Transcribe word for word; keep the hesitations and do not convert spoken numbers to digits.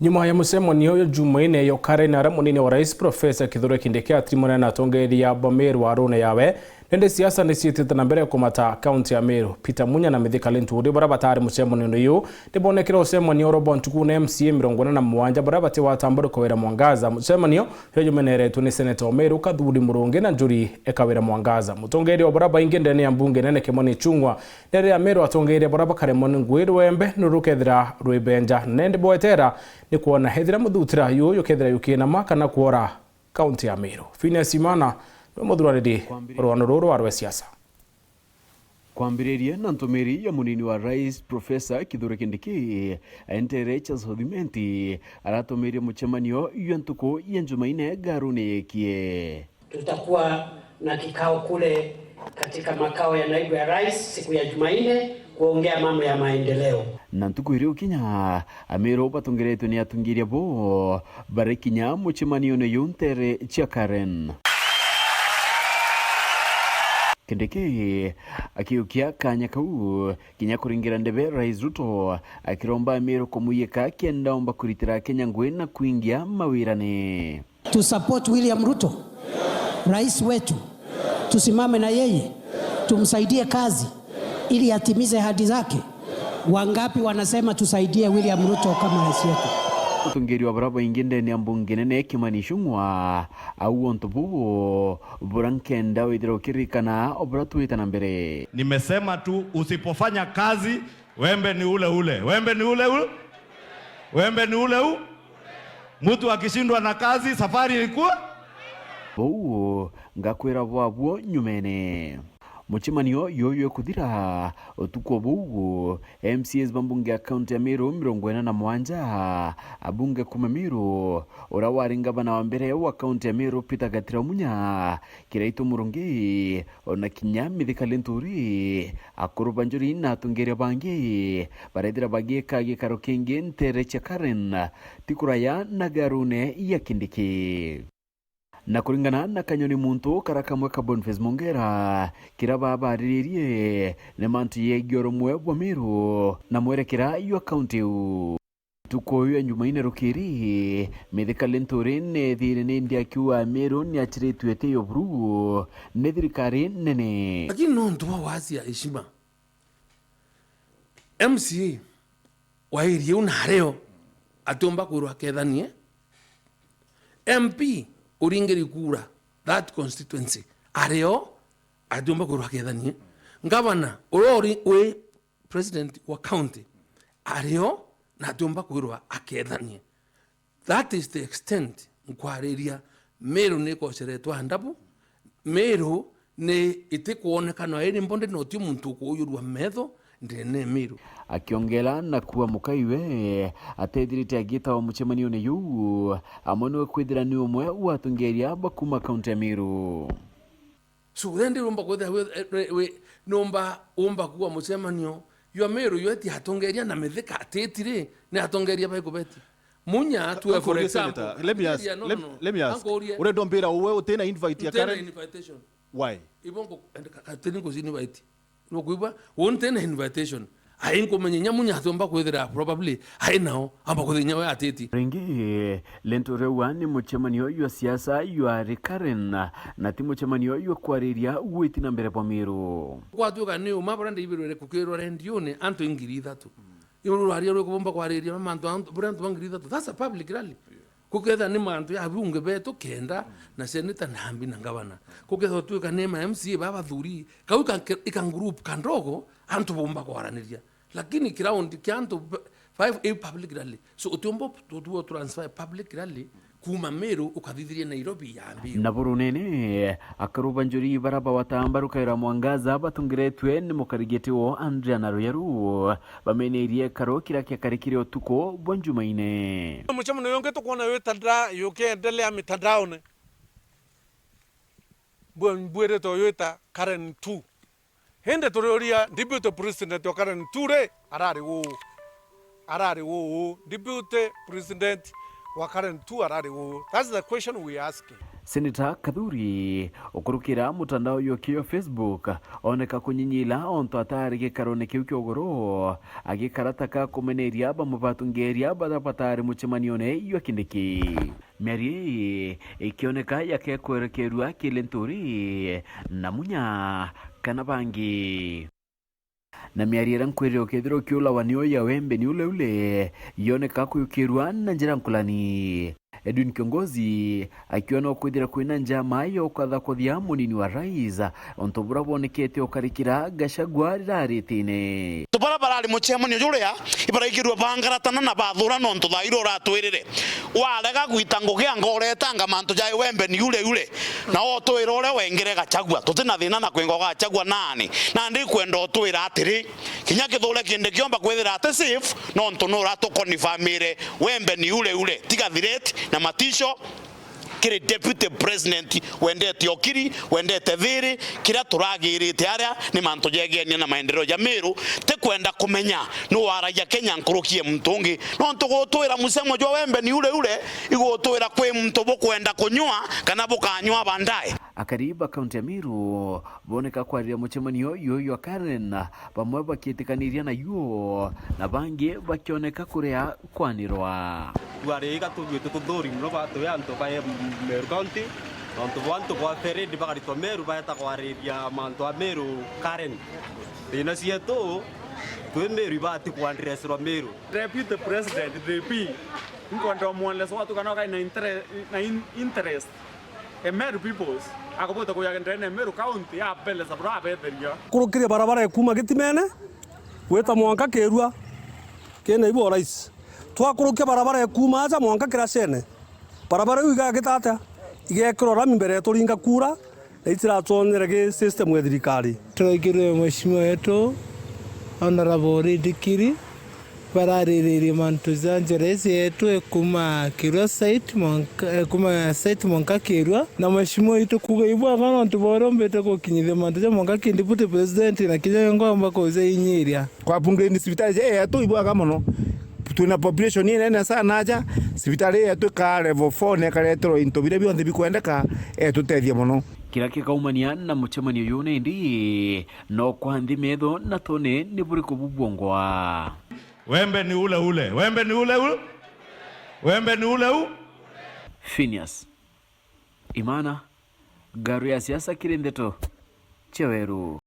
Nyuma ya mucemanio uyu Jumaine yo Karen, aria munini wa rais Professor Kithure Kindiki atirimone na atongeria ba Meru arune yawe, nende siasa ni ciitite na mbere kumata kaunti ya Meru. Peter Munya na Mithika Linturi, baria batari mucemanio uyu, ni bonekire ucemanio oro bwa ntuku na M C A mirongo ina na mugwanja baria bati watamburi Kawira Mwangaza. Mucemanio uyu jumeneretwe ni seneta wa Meru Kathuri Murungi na njuri e Kawira Mwangaza. Mutongeria wa baria baingi ndene ya mbunge nene Kimani Ichung'wa, ndene ya Meru atongeria baria bakaremwa ni ngui rwembe ni rukethira rwibenja. Nende bwetera ni kwona ethira muthutira yu yukethira yukinama kana kwora kaunti ya Meru. Phineas Imana niwe muthuraniri rwano ruru rwa rwe siasa. Kwambiririe na ntumiri ya munini wa rais, Professor Kithure Kindiki, entere cha South Imenti, aratumirie mucemanio jwa ntuku ya Jumaine ngarune yekie. Tutakuwa na kikao kule katika makao ya naibu ya rais siku ya Jumanne kuongea mambo ya maendeleo. Na ntuku iri ukinya, Ameru batongeretwe ni atongeria bo bari kinya mucemanione yu ntere cia Karen. Kindiki akiukia kanya kau kinya kuringira ndebe Rais Ruto, akiromba Ameru kumuyika kenda omba kuritira Kenya ngui na kuingia mawirane. Tu support William Ruto, rais wetu. Tusimame na yeye, tumsaidie kazi ili atimize ahadi zake. Wangapi wanasema tusaidie William Ruto kama rais yetu? Mutongeria wa baria baingi ndene ya mbunge nene Kimani Ichung'wa, au untu buu bura nkenda withira ukirikana o bura twita na mbere. Nimesema tu, usipofanya kazi, wembe ni ule ule. Wembe ni ule ule. Wembe ni ule u. Mtu akishindwa na kazi, safari ilikuwa. Buu ngakwira bwabwo nyumene. Mucemanio yuyu ikuthira, utuku o buu, M C As ba mbunge ya kaunti ya Meru mirongo ina na mugwanja, abunge kuma Meru, uria wari ngavana wa mbere wa kaunti ya Meru Peter Gatira Munya, Kiraitu Murungi, ona kinya Mithika Linturi, akuru ba njuri na atongeria bangi, barethira bagiika gikaro kingi ntere cia Karen, ti kuraya na garune ya Kindiki. Na kuringana na kanyoni muntu kara kamwe ka Boniface Mongera, kira babariririe ni mantu yegie urumwe bwa Meru na mwerekera jwa kaunti iu. Ntuku uyu ya Jumaine rukiri, Mithika Linturi neethire ni ndi akiuga Meru ni achiritue ati yo buru ni thirikari nene. Lakini nontu bwa waasi ya heshima, M C A wa area iu na ario atiumba kwirwa akethanie. M P uringiri kura that constituency ario atiumba kwirwa akethanie. Ngavana uria uri wi president wa county ario na atiumba kwirwa akethanie. That is the extent nkwariria. Meru ni ikoceretwe andabu. Meru ni itikwonekana iri mbonde, na uti muntu ukuujurua metho ndene ya Meru. Akiongera na kuamukaiwe, atethirite agitawa mucemanione juu, amwe niwe kwithira ni umwe wa atongeria ba kuma kaunti ya Meru. So, then ndi umba kwithira wi, wi, wi, numba umba kuwa mucemanio jwa Meru jweti atongeria na Mithika atiti ri, ni atongeria baiku beti. Munya tu, for example, Senator, let me ask, let, let me ask. Uria ndombira uwe utina invite ya Karen? Invitation. Why? Ibo ngo, and ka, ka, tini ngo invite. Nukwigua, unti na invitation. Ai nkumenye nya Munya atiumba kwithira probably ai nao, amba kwithira nya we atiti. Ringi, Linturi auga ni mucemanio jwa siasa jwa Karen, na ti mucemanio jwa kwariria gwiti na mbere bwa Meru. Kwatuika ni uma buria ndibirwire kukirwa rendione antu ngiri ithatu. Iguru rwaria rwi kubumba kwariria mantu antu, buria antu ba ngiri ithatu. That's a public rally. Kukethira ni mantu ya abunge betu kenda na seneta na ambi na ngavana. Kukethira tuika ni ma M C A ba bathuri, kau ika, ika group kandogo, antu bumba kwaraniria. Lakini ground kia antu b-, five A public rally. So utiumba tu, tu transfer public rally kuma Meru ukathithiria Nairobi yambi. Na burunene, akaruba njuri bara bawatamba rukaira mwangaza batungiretwe ni mukarigiti wo Andrea na Ruyaru. Bameneirie karo kiria kiakarikire utuku bwa Njumaine. Mucemanio ungi tukwona yu tanda yukiendelea mitandaone. Mbwe-, mbwirite uyu ita Karen two. Indi turiuria Deputy President wa Karen two ri, arari uu? Arari uu? Deputy President wa Karen two arari uu? That's the question we are asking. Seneta Kathuri, ukurukira mutandao yukio Facebook, oneka kunyinyila ontu atari gikarone kiu kia uguru, agikara taka kumeneria bamwe batungeria baria batari mucemanione jwa Kindiki. Miario ii ikioneka yakekwerekerua ki Linturi na Munya kana bangi. Na miario iria nkwirire ukethirwa ukiulawa ni uya Wembe ni ule ule, yoneka kuyukirua na njira nkulani. Edwin Kiongozi akiona ukwithira kwina njama ya ukathakuthia munini wa rais, untu buria bwonekete ukarikira Gachagua riria ari itine. Antu baria barari mucemanio juria ibaraigirue bangaratana na bathurana untu thaa iria uratwirire. Warega gwita ngugi anga uretanga mantu ja Wembe ni ule ule. Na otwira uria wengire Gachagua. Tuti na thina na kwinga Gachagua nani. Nandi kwenda utwira atiri, kinya Kithure Kindiki kiomba kwithira ati safe, nontu nuratukonifamire Wembe ni ule ule. Tiga threat na matisho kiri deputy president wendete ukiri, wendete thiri, kiria turagirite aria ni mantu jegenie na maendeleo ja Meru. Ti kwenda kumenya nu waragia Kenya nkuruki ya muntu ungi, nontu gutwira musemo jwa Wembe ni ule ule, igutwira kwi muntu bukwenda kunyua kana bukanyua baadaye. Akari ba kaunti ya Meru boneka kwariria mucemanio juju jwa Karen, bamwe bakietikaniria nayo na bangi bakioneka kuria kwanirwa. Twari iga tugwite tuthuri muno ba twi antu ba Meru County, nontu bwa antu bwa Feredi bagaritwa Meru baeta kwariria mantu a Meru Karen. Thina cietu twi Meru ibati kwadresirwa Meru. Deputy President D P, nkwenda umwonelesa watu kana ukai na intere-, na in-, interest. E Meru peoples, akubwita kuyaga ndene Meru County ya mbele sabura abetheria. Kurukiria barabara ikuma Gitimene gwita mwanka Kirua kina ibu rais. Twakurukia barabara ikuma aja mwanka Kiracene. Barabara iu igagita atia? Igekirwa rami mbere ya turinga kura, na itiratwonyere gi system ya thirikari. Turaigirwe mheshimiwa wetu Honorable Ridikiri barariririe mantu ja njira ici yetu ekuma Kirua site mwanka, ekuma site mwanka Kirua. Na mheshimiwa itu kuga ibwaga nontu bwa uria umbite gukinyithia mantu ja mwanka ki deputy president na kinya ngomba kuja inyiria. Kwa upgrade cibitari ja yetu ibwaga mono. Twina population inene sana aja, cibitari yetu ikaa level four na ikareterwa into biria bionthe bikwendeka, etutethia mono. Kiria kikaumania na mucemanio uyu nindi no kwa nthi metho na tone ni buriku bubwongwa. Wembe ni ule ule, Wembe ni ule ule, Wembe ni ule u. Phineas Imana, Ngaru ya Siasa kiri Ndeto cia Weru.